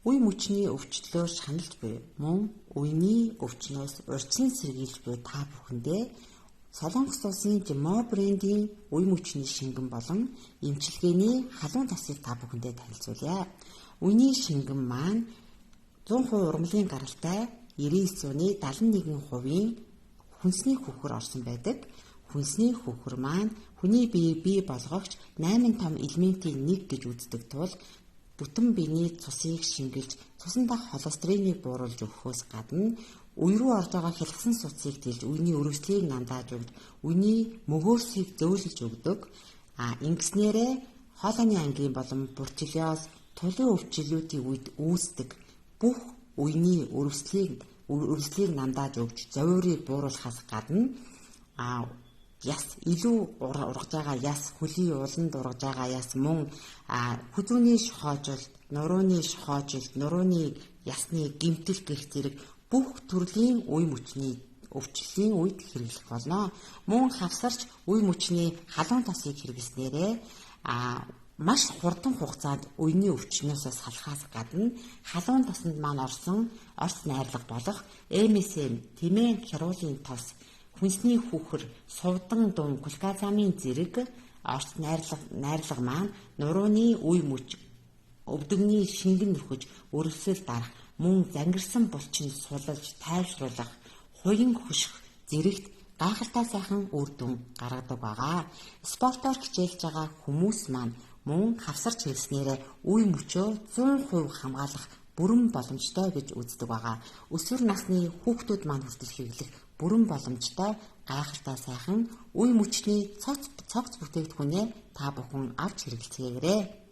Үе мөчний өвчлөлөөр шаналж буй мөн үений өвчнөөс урьдчилан сэргийлж буй та бүхэндээ Солонгос улсын Жимо брендийн үе мөчний шингэн болон эмчилгээний халуун тосыг та бүхэндээ танилцуулъя. Үений шингэн маань 100% ургамлын гаралтай 99-ны 71%-ийн хүнсний хөхөр орсон байдаг. Хүнсний хөхөр маань хүний биеийг бий болгогч 8 том элементийн нэг гэж үздэг тул бүтэн биений цусыг шингэлж, цусан дах холестеринийг бууруулж өгөхөөс гадна үе рүү орж байгаа хялгасан судсыг тэлж, үений өрөвслийг намдааж өгж, үений мөгөөрсийг зөөлөж өгдөг. А ингэснээрээ хоолойны ангийн болон бурчилиоз, тулын өвчлөлүүдийн үед үүсдэг бүх үений өрөвслийг намдааж өгч, зовиурыг бууруулахаас гадна яс илүү ургаж байгаа яс, хөлийн уланд ургаж байгаа яс, мөн хүзүүний шохоожилт, нурууны шохоожилт, нурууны ясны гэмтэл гэх зэрэг бүх төрлийн үе мөчний өвчлөлийн үед хэрэглэх болно. Мөн хавсарч үе мөчний халуун тосыг хэрэглэснээрээ маш хурдан хугацаанд үений өвчнөөс салахаас гадна халуун тосонд маань орсон орц найрлага болох MSM, тэмээн хяруулын тос, хүнсний хүүхэр, сувдан дун, глюкозамын зэрэг орц найрлага маань нурууны үе мөч өвдөгний шингэн нөхөж, өрөвсөл дарах, мөн зангирсан булчин сулалж тайвшруулах, хуян хөших зэрэгт гайхалтай сайхан үр дүн гаргадаг байгаа. Спортоор хичээлж байгаа хүмүүс маань мөн хавсарч хэлснээрээ үе мөчөө 100% хамгаалах бүрэн боломжтой гэж үздэг байгаа. Өсвөр насны хүүхдүүд маань хүртэл хэрэглэх бүрэн боломжтой гайхалтай сайхан үе мөчний цогц бүтээгдэхүүнээ та бүхэн авч хэрэглэцгээгээрэй.